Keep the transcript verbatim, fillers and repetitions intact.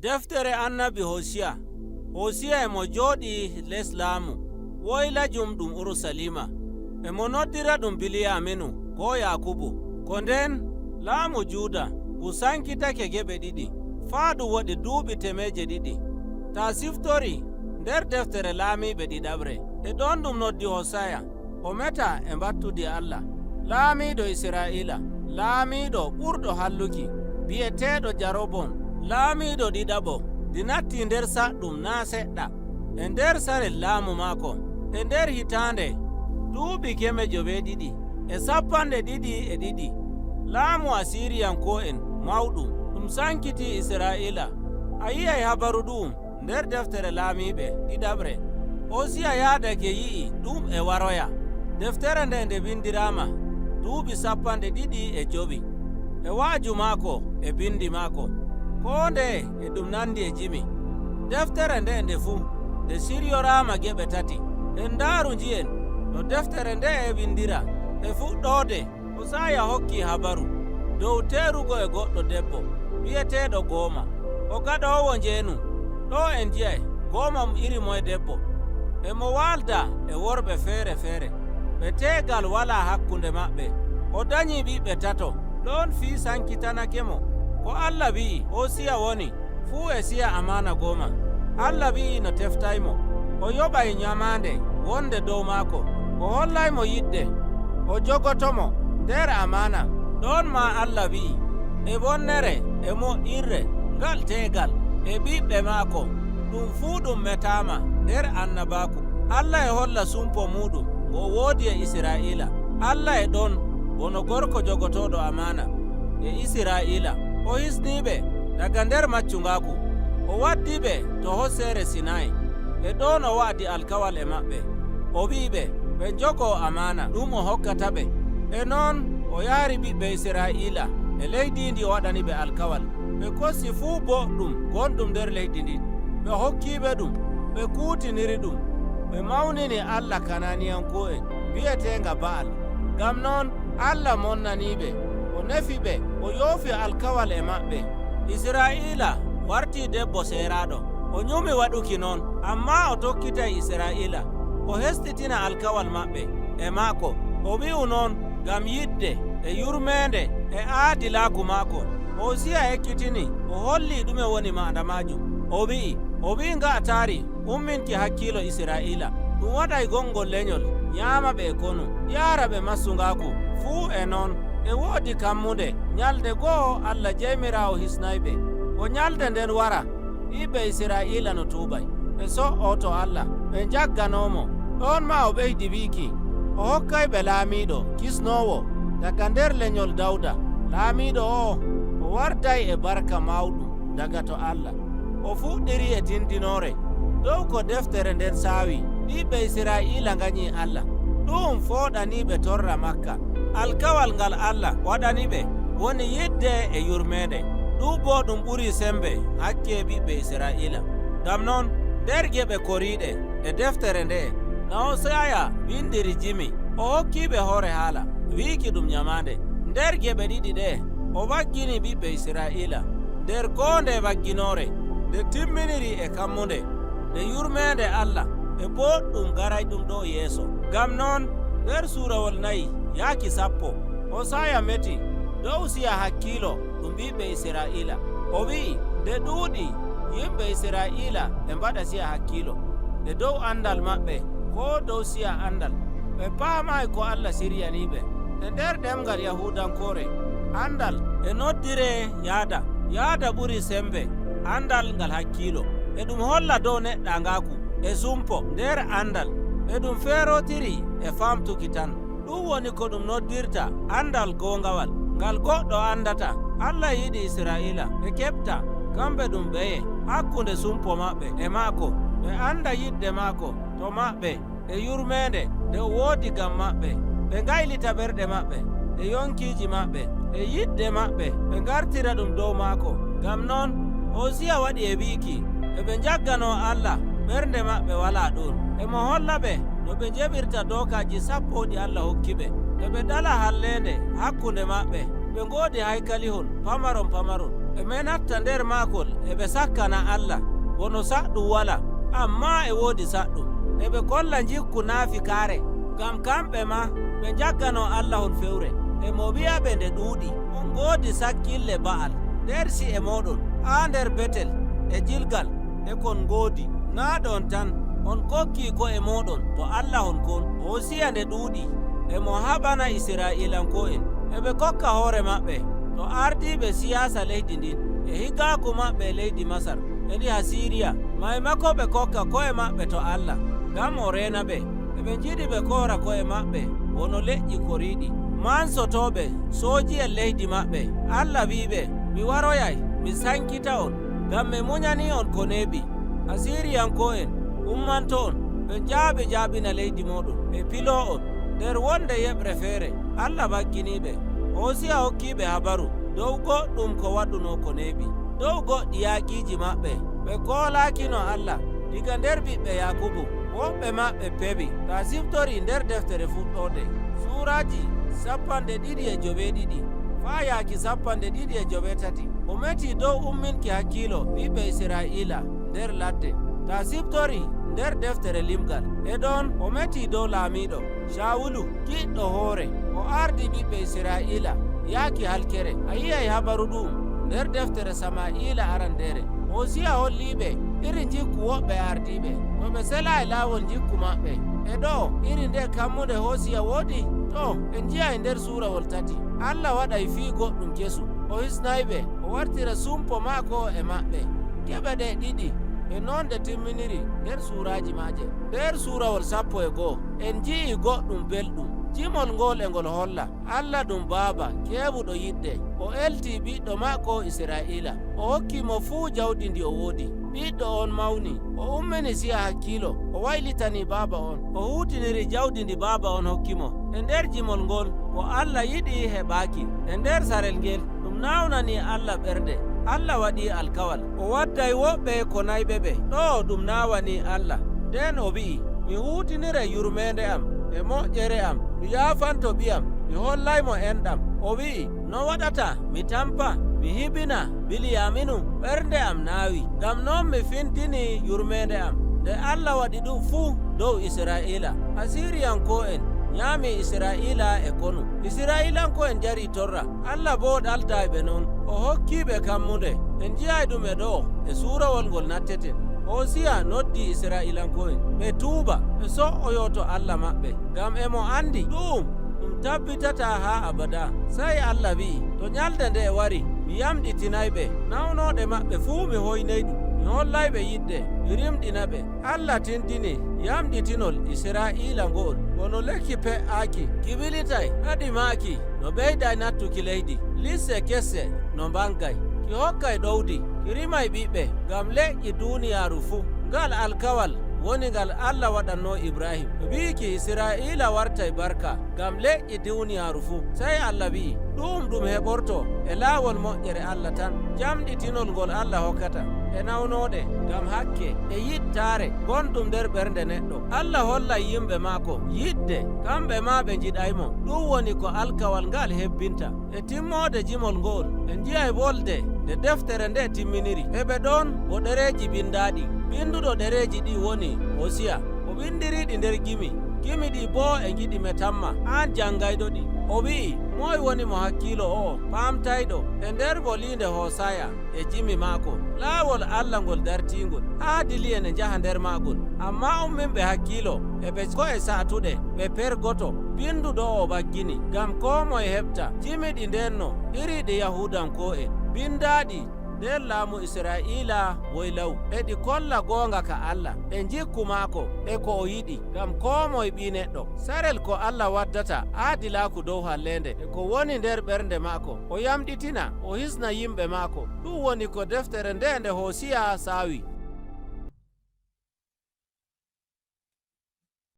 Deftere annabi Hosiya. Hosiya e mo jooɗii les laamu woylajum ɗum Urusaliima. E mo noddira ɗum Biliyaminu koo Yaakubu. Ko ndeen laamu Juuda ngu sankitake geɓe ɗiɗi, faa ɗum waɗi duuɓi temeeje ɗiɗi. Taa siftori nder deftere laamiiɓe ɗiɗaɓre. E ɗoon ɗum noddi Hosaya, o meta e mbattudi Allah, laamiiɗo Israa'iila, laamiiɗo ɓurɗo halluki, bi'eteeɗo Jarobon, laamiiɗo ɗiɗaɓo, ndi natti nder saɗɗum naa' seɗɗa. E nder sarel laamu maako, e nder hitaande duuɓi keme joweeɗiɗi e sappanɗe ɗiɗi e ɗiɗi, laamu Asiiriyanko'en mawɗum, ɗum sankitii Israa'iila. A yi'ay habaru ɗu'um nder deftere laamiiɓe ɗiɗaɓre. Hosiya yaadake yi'i ɗum e waroya. Deftere nde nde winndiraama duuɓi sappanɗe ɗiɗi e jowi. E wa'aju maako e binndi maako. Koo ndeye e ɗum nanndi e jimi. Deftere nde nde fuu nde siryoraama geɓe tati. En ndaaru nji'en no deftere nde'e winndira. E fuɗɗoode, Hosaya hokkii habaru dow teerugo e goɗɗo debbo bi'eteeɗo Gooma. O gaɗoowo njeenu. Ɗo en nji'ay Gooma iri moye debbo. E mo waalda e worɓe feere-feere. Ɓe teegal walaa hakkunde maɓɓe. O danyii ɓiɓɓe tato. Ɗoon fii sankitanake mo. Ko Allah wi'i Hosiya woni, fuu e siya amaana Gooma. Allah wi'i no teftaymo. O yoɓay nyamaande wonde dow maako. O hollaymo yidde. O jogotomo nder amaana. Ɗoon maa Allah wi'i, e wonnere, e moƴƴirre, ngal teegal, e ɓiɓɓe maako, ɗum fuu ɗum metaama nder annabaaku. Allah e holla sumpo muuɗum ngo o woodi e Israa'iila. Allah e ɗoon wano gorko jogotooɗo amaana e Israa'iila. O hisnii ɓe daga nder maccungaaku. O waddi ɓe to hooseere Sinayi. E ɗoon o wa'adi alkawal e maɓɓe. O wi'i ɓe, ɓe njogoo amaana ɗum o hokkata ɓe. E noon o yahri ɓiɓɓe Israa'iila e leydi ndi o waɗani ɓe alkawal. Ɓe kosti fuu booɗɗum gonɗum nder leydi ndin. Ɓe hokkii ɓe ɗum, ɓe kuutiniri ɗum. Ɓe mawnini allah Kanaaniyanko'en bi'eteenga Ba'al. Ngam noon Allah monnanii ɓe, o nefi ɓe, o yoofi alkawal e maɓɓe. Israa'iila wartii debbo seeraaɗo. O nyumi waɗuki noon, ammaa o tokkitay Israa'iila, o hestitina alkawal maɓɓe e maako. O wi'u noon ngam yidde e yurmeende e aadilaaku maako. Hosiya ekkitini, o holli ɗume woni maana maajum. O wi'i, o wi'i nga'ataari umminki hakkiilo Israa'iila. Ɗum waɗay gonngol lenyol nyaama ɓe e konu, yaara ɓe massungaaku. Fuu e noon, e woodi kammunde, nyalnde go'o Allah Jeymiraawo hisnay ɓe. Ko nyalnde nden wara, ɓiɓɓe Israa'iila no tuubay, ɓe so''oo to Allah, ɓe njagganoo mo. Ɗoon maa o ɓeydi wi'iki, o hokkay ɓe laamiiɗo kisnoowo daga nder lenyol Dawda. Laamiiɗo o'o, o warday e barka mawɗum daga to Allah. O fuɗɗiri e tindinoore dow ko deftere nden saawi ɓiɓɓe Israa'iila nganyii Allah. Ɗu'um fooɗanii ɓe torra makka. Alkawal ngal Allah waɗani ɓe woni yidde e yurmeende. Ɗum boo ɗum ɓurii semmbe hakke ɓiɓɓe Israa'iila. Ngam non, nder geɓe koriiɗe e deftere nde'e, na Hosaya winndiri jimi, o hokkii ɓe hoore haala, wiiki ɗum nyamaande. Nder geɓe ɗiɗi ɗe'e, o waggini ɓiɓɓe Israa'iila nder koo ndeye wagginoore, nde timminiri e kammunde, nde yurmeende Allah e booɗɗum garayɗum ɗo yeeso. Ngam non, nder suurawol nayi yaaki sappo, Hosaya meti dow siya hakkiilo ɗum ɓiɓɓe Israa'iila. O wi'i, nde ɗuuɗi yimɓe Israa'iila e mbaɗa siya hakkiilo, e dow anndal maɓɓe, koo dow siya anndal, ɓe paamaay ko Allah siryanii ɓe. E nder ɗemngal Yahuudankoore, anndal e noddiree yaada. Yaada ɓurii semmbe anndal ngal hakkiilo. E ɗum holla dow neɗɗaaŋgaaku e sumpo nder anndal. E ɗum feerootiri e faamtuki tan. Ɗum woni ko ɗum noddirta anndal gooŋgawal, ngal goɗɗo anndata. Allah yiɗi Israa'iila ɓe keɓta, kamɓe ɗum ɓeye, hakkunde sumpo maɓɓe e maako, ɓe annda yiɗde maako to maɓɓe, e yurmeende nde o woodi ngam maɓɓe, ɓe ngaylita ɓerɗe maɓɓe e yonkiiji maɓɓe e yiɗde maɓɓe, ɓe ngartira ɗum dow maako. Ngam non, Hosiya waɗi e wi'iki, eɓe njagganoo Allah, ɓernde maɓɓe walaa ɗoon. E mo holla ɓe no ɓe njeɓirta dookaaji sappo ɗi Allah hokki ɓe. Eɓe ɗala halleende hakkunde maɓɓe. Ɓe ngoodi haykalihon pamaron pamaron. Ɓe menatta nder maakol, eɓe sakkana Allah, wano saɗɗum walaa, ammaa e woodi saɗɗum. Eɓe kolla njikku naafikaare, ngam kamɓe maa ɓe njaggano allahun fewre. E mo wi'a ɓe nde ɗuuɗi, on ngoodi sakkille Ba'al nder ci'e mooɗon, haa nder Betel e Gilgal e kon ngoodi. Naa ɗon tan, on kokki ko'e mooɗon to allahun kon. Hosiya nde ɗuuɗi, e mo haɓana Isra'ilanko'en. Eɓe kokka hoore maɓɓe to ardiiɓe siyaasa leydi ndin, e higaaku maɓɓe e leydi Masar, e ndi Asiriya, maymako ɓe kokka ko'e maɓɓe to Allah, ngam o reena ɓe. Eɓe njiɗi ɓe koora ko'e maɓɓe wano leƴƴi koriiɗi, mansotooɓe sooji'en leydi maɓɓe. Allah wi'i ɓe, "Mi waroyay, mi sankita on, ngam mi munyanii on ko neeɓi." Asiriyanko'en ummanto on, ɓe njaaɓi njaaɓina leydi mooɗon, ɓe piloo on nder wonde yeɓre feere. Allah bagginii ɓe. Hosiya hokkii ɓe habaru dow goɗɗum ko waɗunoo ko neeɓi, dow goɗɗi yaakiiji maɓɓe. Ɓe koolaakino Allah. Diga nder ɓiɓɓe Yaakubu, woɓɓe maɓɓe pewi, taa siftori nder deftere Fuɗɗoode, suuraaji sappanɗe ɗiɗi e joweeɗiɗi faa yaaki sappanɗe ɗiɗi e joweetati. O meti dow umminki hakkiilo ɓiɓɓe Isra'iila nder ladde. Taa siftori nder deftere limgal, e ɗon o meti dow laamiiɗo Cawulu, giɗɗo hoore, o ardi ɓiɓɓe Isra'iila yaaki halkere. A yi'ay habaru ɗu'um nder deftere Sama'iila Arandeere. Hosiya hollii ɓe iri njikku woɓɓe ardiiɓe, no ɓe selaayi laawol njikku maɓɓe. E ɗo iri nde kammunde Hosiya woodi? To, en nji'ay nder suurawol tati. Allah waɗay fii goɗɗum kesu. O hisnay ɓe, o wartira sumpo maako e maɓɓe. Geɓe ɗe ɗiɗi e noon ɗe timminiri nder suuraaji maaje. Nder suurawol sappo e go'o, en nji'ii goɗɗum belɗum. Jimol ngool e ngol holla Allah ɗum Baaba keewuɗo yiɗde. O eltii ɓiɗɗo maako Isra'iila. O hokki mo fuu jawdi ndi o woodi. Ɓiɗɗo oon mawni, o ummini siya hakkiilo, o waylitanii baaba oon. O huutiniri jawdi ndi baaba oon hokki mo. E nder jimol ngool, ko Allah yiɗi heɓaaki. E nder sarel ngel, ɗum naawnanii Allah ɓernde. Allah waɗii alkawal. O wadday woɓɓe konayɓe ɓe. Ɗo ɗum naawanii Allah. Nden o wi'i, "Mi huutiniray yurmeende am e moƴƴere am. Mi yaafanto ɓiyam. Mi hollay mo enɗam." O wi'i, "No waɗata mi tampa, mi hibina Biliyaaminu? Ɓernde am naawi." Ngam non mi findini yurmeende am. Nde Allah waɗi ɗum fuu dow Isra'iila, Asiriyanko'en nyaami Isra'iila e konu. Isra'iilanko'en njari torra. Allah boo ɗaldaay ɓe non. O hokkii ɓe kammunde. En nji'ay ɗum e ɗo'o e suurawol ngol natteten. Hosiya noddi Isra'iilanko'en ɓe tuuba, ɓe so''oyoo to Allah maɓɓe. Ngam e mo andi ɗu'um ɗum tabbitataa haa abadaa. Sey Allah wi'i, "To nyalnde nde'e wari, mi yamɗitinay ɓe. Nawnooɗe maɓɓe fuu mi hoynay ɗum. Mi hollay ɓe yiɗde, mi rimɗina ɓe." Allah tindini yamɗitinol Isra'iila ngo'ol, wano lekki pe'aaki. Ki wilitay, kadi maaki no ɓeyday nattuki leydi. Lice kesse no mbangay. Ki hokkay ɗowdi, ki rimay ɓiɓɓe ngam leƴƴi duuniyaaru fuu. Ngal alkawal woni ngal Allah waɗannoo Ibraahim, wiiki Isra'iila wartay barka ngam leƴƴi duuniyaaru fuu. Sey Allah wi'i, "Ɗu'um ɗum heɓorto e laawol moƴƴere Allah tan." Jamɗitinol ngol Allah hokkata e nawnooɗe ngam hakke e yiɗtaare gonɗum nder ɓernde neɗɗo. Allah hollay yimɓe maako yiɗde, kamɓe maa ɓe njiɗaymo. Ɗum woni ko alkawal ngal hebbinta. E timmoode jimol ngo'ol, en nji'ay wolde nde deftere nde timminiri. E ɓe ɗon wo ɗereeji bindaaɗi. Binduɗo ɗereeji ɗi woni Hosiya. O windiriɗi nder gimi. Gimi ɗi boo e ngiɗi metamma, aan janngayɗo ɗi. O wi'i, "Moy woni mo hakkiilo o'o, paamtayɗo, e nder voliinde Hosaya e jimi maako? Laawol Allah ngol dartiingol, aadili'en e njaha nder maagol. Ammaa umminɓe hakkiilo e ɓe ko'e sa'atuɗe, ɓe pergoto." Binduɗo o'o ɓaggini, ngam koo moye heɓta. Jimi ɗi ndeenno, iri ɗe Yahuudanko'en, bindaaɗi nder laamu Isra'iila woy law. Eɗi kolla goonga ka Allah, e njikku maako, e ko o yiɗi, ngam koo moye ɓii neɗɗo. Sarel ko Allah waddata aadilaaku dow halleende, e ko woni nder ɓernde maako. O yamɗitina, o hisna yimɓe maako. Ɗum woni ko deftere nde nde Hosiya saawi.